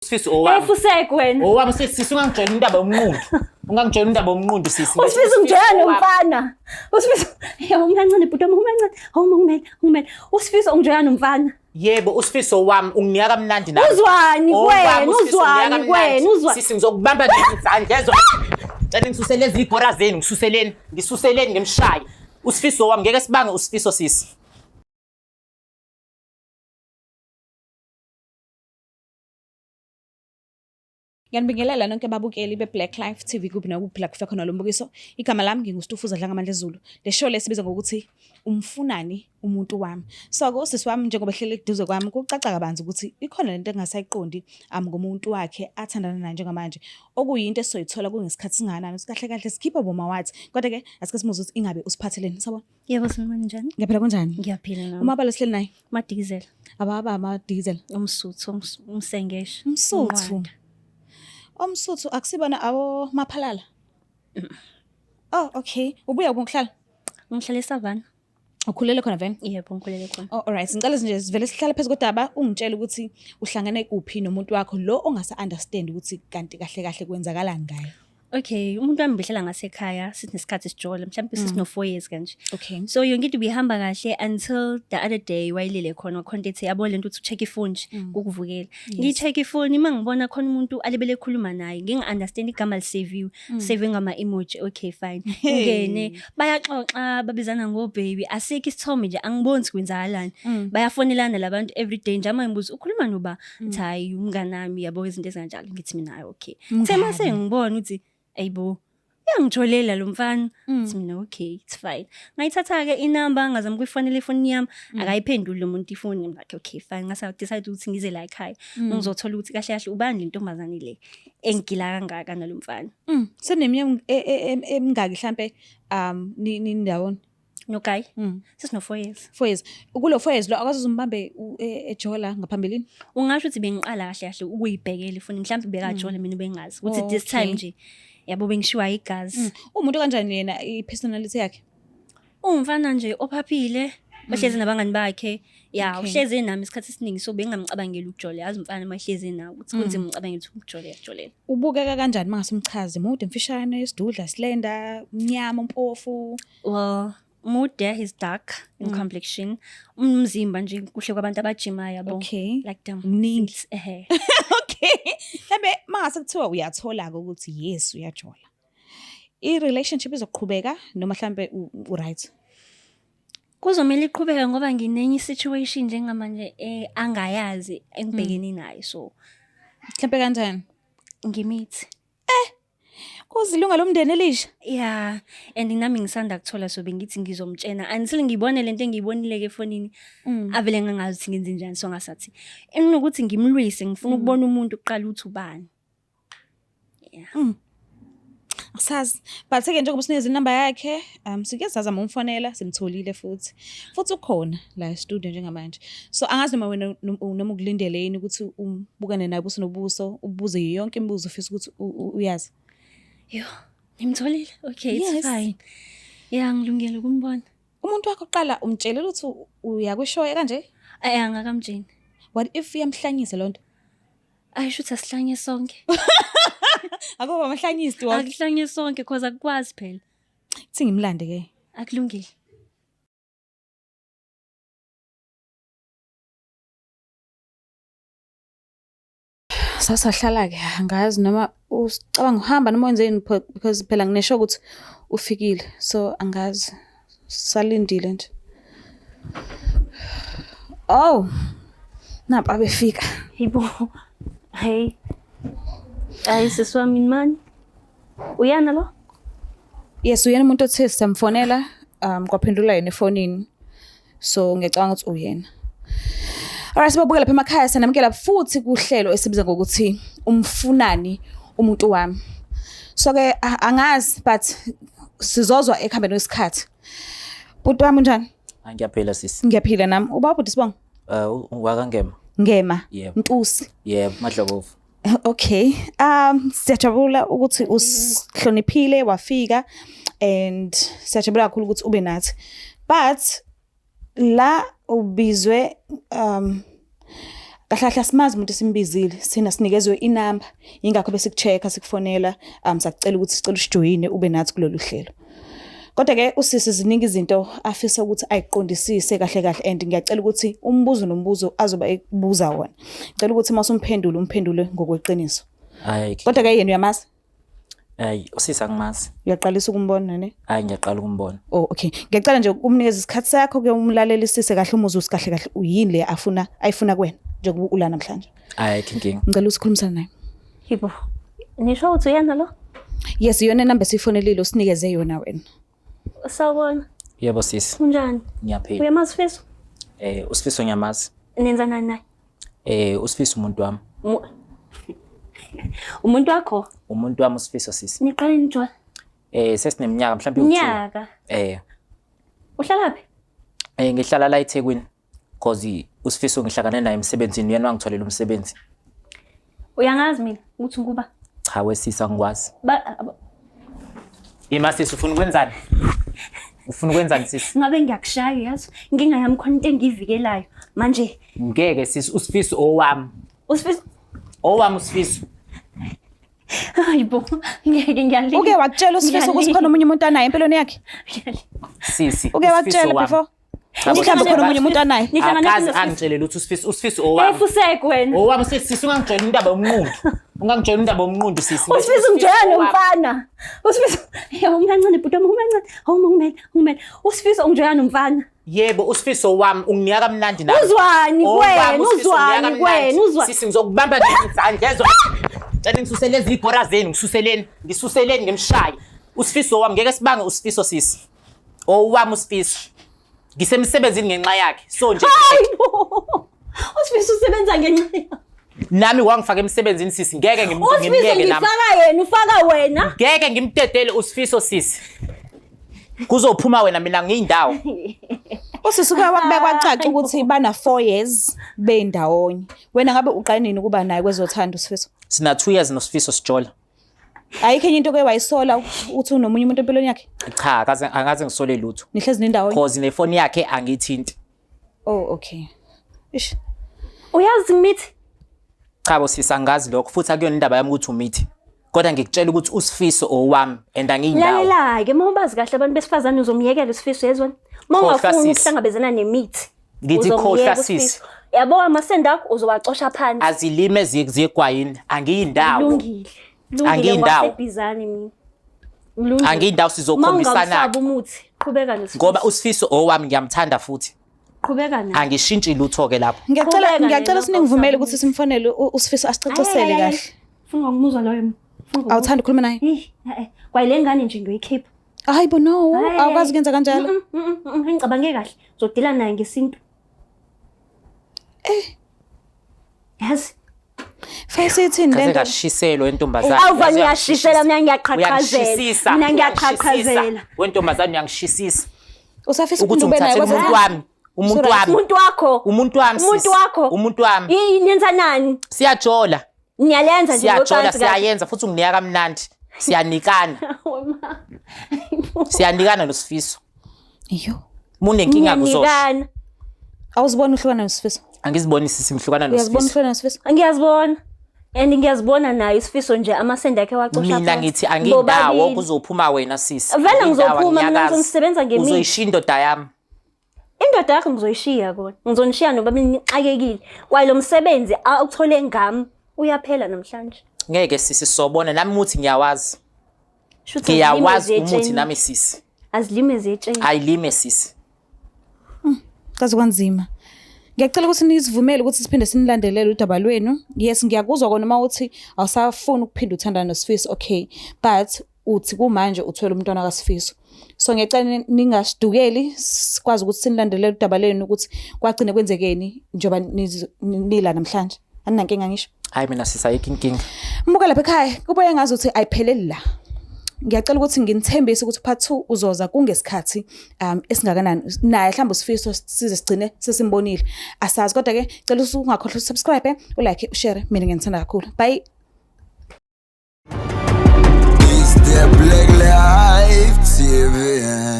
Sisi owami. Hey fusek wena. Owami sisi sisi ungangitshela indaba yomnqundu. Ungangitshela indaba yomnqundu sisi. Usifisa ungitshela nomfana. Usifisa ya umkancane bhuti wami umkancane. Hawu ungimele ungimele. Usifisa ungitshela nomfana. Yebo uSifiso wami unginika kamnandi nami. Uzwani Owami, kuwena uSifiso unginika uzwani kamnandi. kuwena uzwani. Sisi ngizokubamba ngezandla ezo. Cela ngisusele lezi ibhora zenu ngisuseleni ngisuseleni ngimshaye. USifiso wami ngeke sibange uSifiso sisi. Ngiyanibingelela nonke babukeli be-Black Life TV kuphi nakuphi la kufika khona lo mbukiso. Igama lami nginguStufuza Dlangamandla Zulu. Le show lesibiza ngokuthi umfunani umuntu wami. So-ke usisi wami njengoba ehleli eduze kwami kucaca kabanzi ukuthi ikhona lento engasayiqondi ngomuntu wakhe athandana naye njengamanje. Okuyinto esizoyithola kungesikhathi singakanani ukuthi kahle kahle sikhipha boma wathi. Kodwa-ke asike simuze ukuthi ingabe usiphatheleni. Sawubona. Yebo sanibona njani? Ngiyaphila kunjani? Ngiyaphila nami. Umabala sihleli naye. Madikizela. Ababa amadikizela. Umsuthu, umsengeshe. Umsuthu. Umnqwanda. Omsuthu akusibona abo maphalala. Oh okay. Ubuya kuphi ukuhlala? Ngihlala eSavana. Ukhulele khona vele? Yebo, ngikhulele khona. Oh alright. Ngicela nje sivele sihlale phezu kodaba ungitshele ukuthi uhlangene kuphi nomuntu wakho lo ongasa understand ukuthi kanti kahle kahle kwenzakalani ngaye. Okay, umuntu wami behlala ngasekhaya sinesikhathi sijola, mhlawumbe sesino 4 years kanje. Okay. So yonke into ibihamba kahle until the other day wayelele khona khona ethi yabo lento uthi check ifoni nje kukuvukela. Ngiyi-check ifoni uma ngibona khona umuntu alibele ekhuluma naye, nginga-understand igama liseviwe, save ngama emoji, okay fine. Ngene bayaxoxa babizana ngo baby, asikho isithombe nje angiboni ukuthi kwenzakalani. Bayafonelana labantu every day nje ama ngibuza ukhuluma noba Ngithi hayi umnganami yabo izinto ezinkanjalo ngithi mina hayi okay. Kuthe mase ngibona ukuthi ayibo uyangitholela lo mfana. Ngithi mina okay it's fine. Ngayithatha-ke inamba ngazama ukuyifonela ifoni yami akayiphenduli lo muntu ifoni. I'm like okay fine ngase decide ukuthi ngize la ekhaya ngizothola ukuthi kahle kahle ubani le ntombazane le engigila kangaka nalo mfana. Seneminyaka emingaki hlampe nindawonye? Nogayi sesino 4 years. 4 years. Kulo 4 years lo akaze umbambe ejola ngaphambilini? Ungasho ukuthi bengiqala kahle kahle ukuyibhekela ifoni mhlawumbe bekajola mina bengazi ukuthi this time nje yabo bengishiwa igazi. Umuntu kanjani yena i-personality yakhe? Uwumfana nje ophaphile ohlezi nabangani bakhe ya uhlezi nami isikhathi esiningi so bengingamcabangeli ukujola yazi umfana uma ehlezi nawe ukuthi kunzima umcabangela ukuthi ukujole yakujolela. Ubukeka kanjani mangase umchaze? Mude, mfishane, isidudla, slender, mnyama, umpofu? Well, mude, he's dark in complexion. Umzimba nje kuhle kwabantu abajimayo yabo. Okay. Like them. Mningi. Fit, Ehe. Okay. Mhlambe mangase kuthiwa uyathola ke ukuthi yes uyajola. I-relationship izoqhubeka noma mhlambe u-right? Kuzomele iqhubeke ngoba nginenye i-situation njengamanje angayazi engibhekene nayo so Mhlambe kanjani? Ngimithi. Kuze ilunga lomndeni elisha. Yeah, and nami ngisanda kuthola so bengithi ngizomtshena until ngibone lento engiyibonile ke efonini. Avele ngangazi ukuthi ngenze njani so ngasathi enokuthi ngimlwise ngifuna ukubona umuntu kuqala ukuthi ubani. Yeah. Asazi. But ke njengoba sinikeze inamba yakhe, sike sazama umfonela, simtholile futhi. Futhi ukhona la e-studio njengamanje. So angazi noma wena noma ukulindele yini ukuthi ubukane naye ubuso nobuso, ubuze yonke imibuzo ofisa ukuthi uyazi. Yo, nimtholile? Okay, it's Yes. fine. Yeah, ngilungele ukumbona. Umuntu wakho kuqala umtshelile ukuthi uya kwishow kanje? Ayi angakamtsheni. What if iyamhlanyisa lonto? Ayi shuthi asihlanye sonke. Akuba amahlanyisi wonke. Akuhlanye sonke cause akukwazi phela. Thi ngimlande ke. Akulungile. Sasahlala ke angazi noma ucabanga uhamba noma wenzeni because phela nginesho ukuthi ufikile so angazi salindile nje. Oh. Napa befika. Yibo. Hey. Ayi sisi wami mani. Uyana lo? Yes, uyena umuntu othe samfonela kwaphendula yena efonini. So ngiyacabanga ukuthi uyena. Alright, sibabukela lapha emakhaya sanamukela futhi kuhlelo esibiza ngokuthi umfunani umuntu wami. So ke angazi but sizozwa ekuhambeni kwesikhathi. Bhuti wami unjani? Hayi ngiyaphila sisi. Ngiyaphila nami. Uba bhuti sibonga? Wakangema. Ngema. Yebo. Ntusi. Yebo, Madlokovu. Okay. Siyajabula ukuthi usihloniphile wafika and siyajabula kakhulu ukuthi ube nathi. But la ubizwe Kahle kahle asimazi umuntu esimbizile, thina sinikezwe inamba, yingakho besikucheck-a sikufonela, sakucela ukuthi sicela usijoyine ube nathi kulolu hlelo. Kodwa-ke usisi ziningi izinto afisa ukuthi ayiqondisise kahle kahle and ngiyacela ukuthi umbuzo nombuzo azoba ekubuza wona. Ngicela ukuthi uma usumphendula umphendule ngokweqiniso. Hayi. Kodwa-ke yena uyamazi? Hayi, usisi angimazi. Uyaqalisa ukumbona ne? Hayi, ngiyaqala ukumbona. Oh, okay. Ngiyacela nje ukumnikeza isikhathi sakho ke umlalelisise kahle umuzwe ukuthi kahle kahle uyini le afuna ayifuna kuwena njengoba ula namhlanje. Hayi, ayikho inkinga. Ngicela usikhulumisane naye. Yibo. Nisho ukuthi uyena lo? Yes, iyona number esiyifonelile usinikeze yona wena. Sawubona. Yebo sisi. Unjani? Ngiyaphila. Uyamazi Sifiso? Usifiso ngiyamazi. Nenza nani naye? Usifiso umuntu wami. Umuntu wakho? Umuntu wami uSifiso sisi. Niqale nijola? Sesineminyaka mhlawumbe u2. Minyaka. Uhlala phi? Ngihlala la eThekwini. Cause uSifiso ngihlangane naye emsebenzini, uyena wangitholela umsebenzi. Uyangazi mina ukuthi ngikuba? Cha wesisi angikwazi. Ima sisi ufuna ukwenzani? Ufuna ukwenzani sisi? Ngabe ngiyakushaya yazi. Inkinga yami khona into engiyivikelayo. Manje ngeke sisi uSifiso owami. Usifiso owami uSifiso. Hayibo, ngeke ngiyalila. Uke wakutshela uSifiso ukuthi khona omunye umuntu anaye empilweni yakhe? Sisi. Uke wakutshela before? Mhlawumbe khona omunye umuntu anaye. Akaze angitshele lutho uSifiso, uSifiso owami. Efusek wena. Owami sisi, sisi ungangitshela indaba yomnqundu. Ungangitshela indaba yomnqundu sisi. USifiso ungitshela nomfana. USifiso, ya umncane bhuti wami umncane. Hawu ungimele, ungimele. USifiso ungitshela nomfana. Yebo, uSifiso wami unginika kamnandi nami. Uzwani kuwena, uzwani kuwena, uzwani. Sisi ngizokubamba ngezandla ezo. Cela ngisusele izigora zenu, ngisuseleni, ngisuseleni ngimshaye. USifiso wami ngeke sibange uSifiso sisi. Owami uSifiso. Ngisemsebenzini ngenxa yakhe. So nje Hayibo. USifiso usebenza ngenxa yakhe. Nami wangifaka emsebenzini sisi, ngeke USifiso ngimyeke nami. ngifaka yena, ufaka wena. Ngeke ngimdedele uSifiso sisi. Kuzophuma wena mina ngiyindawo. Usisi uke wakubeka kwacaca ukuthi bana 4 years bendawonye. Wena ngabe uqale nini ukuba naye kwezothando Sifiso? Sina 2 years noSifiso sijola. Ayikho enye into oke wayisola uthi unomunye umuntu empilweni yakhe? Cha, akaze ngisole lutho. Nihlezi nendawonye? Cause nefoni yakhe angiyithinti. Oh, okay. Ish. Uyazi mithi? Cha bo sisi angazi lokho futhi akuyona indaba yami ukuthi umithi. Kodwa ngikutshela ukuthi uSifiso owami and angiyindawo. Lalela-ke uma ubazi kahle abantu besifazane uzomyekela uSifiso yezwa. Uma Khohlwa ungafuni sisi. ukuhlangabezana nemithi. Ngithi khohlwa uzomyeka sisi. uSifiso. Yabo amasende akho uzowacosha phansi. Azilime ziyegwayini angiyindawo. Lungile. Lungile Angiyindawo. wasebhizane mina. Lungile. Angiyindawo sizokhombisana. Uma ungamsabi umuthi, qhubeka noSifiso. Ngoba uSifiso owami ngiyamthanda futhi. Qhubeka naye. Angishintshi lutho ke lapho. Ngiyacela Qhubeka ngiyacela nena, siningivumele awusabi ukuthi simfonele uSifiso asicacisele Ayi, ayi, ayi, kahle. Funa ukumuzwa loyo mina. Funa ukumuzwa. Awuthanda ukukhuluma naye? Eh, eh, kwaye le ngane nje ngiyoyikhipha. Hayi bo no, Hayi, awukwazi ukuyenza kanjalo. Ngicabange kahle. Ngizodila naye ngesintu. Yazi. Fese ithini Kaze lento? kashiselwe intombazane. Awuva ngiyashisela mina ngiyaqhaqhazela. Uyangishisisa. Mina ngiyaqhaqhazela. Wentombazane uyangishisisa. Usafisa Ukuthi ukuphinde ube naye ungithathele umuntu kwezothando? wami. Umuntu Sorry. wami. Umuntu wakho. Umuntu wami Umuntu sisi. wakho. Umuntu wami. Yini nenza nani? Siyajola. Niyalenza nje Siyajola ngocansi kahle. siyayenza futhi unginika kamnandi. Siyanikana. Siyanikana noSifiso. Iyo. Munenkinga kuzosho. Niyanikana. Awuziboni uhlukana noSifiso? Angiziboni sisi ngihlukana Uyazibona noSifiso. uhlukana noSifiso? Ngiyazibona. And ngiyazibona naye uSifiso nje amasende akhe wacosha Mina phansi. ngithi angindawo Bobabili. kuzophuma wena sisi. Vele Angindawo, ngizophuma, mina angiyakazi. ngizonisebenza ngemithi. Uzoyishiya indoda yami. Indoda yakho ngizoyishiya kona. Ngizonishiya nobabili nixakekile. Kwaye lo msebenzi awuthole ngami uyaphela namhlanje. Ngeke sisi sobona nami umuthi ngiyawazi. Shuthi Ngiyawazi azilime umuthi zetsheni. nami sisi. Azilime zetsheni. Ayilime sisi. Kaze kwanzima. Ngiyacela ukuthi nisivumele ukuthi siphinde sinilandelele udaba lwenu. Yes, ngiyakuzwa kona uma uthi awusafuni ukuphinda uthandane noSifiso, okay. But uthi kumanje uthwele umntwana kaSifiso. So ngiyacela ningasidukeli sikwazi ukuthi sinilandelele udaba lwenu ukuthi kwagcine kwenzekeni njengoba nila namhlanje. Aninankinga ngisho. Hayi mina sisi ayikho inkinga. Mbuka lapha ekhaya kubuye ngazi ukuthi ayipheleli la. Ngiyacela ukuthi nginithembise ukuthi part 2 uzoza kungesikhathi esingakanani naye mhlawumbe uSifiso size sigcine sesimbonile. Asazi kodwa ke cela ungakhohlwa usubscribe, ulike, ushare. Mina ngiyanithanda kakhulu. Bye. It's the Black Life TV.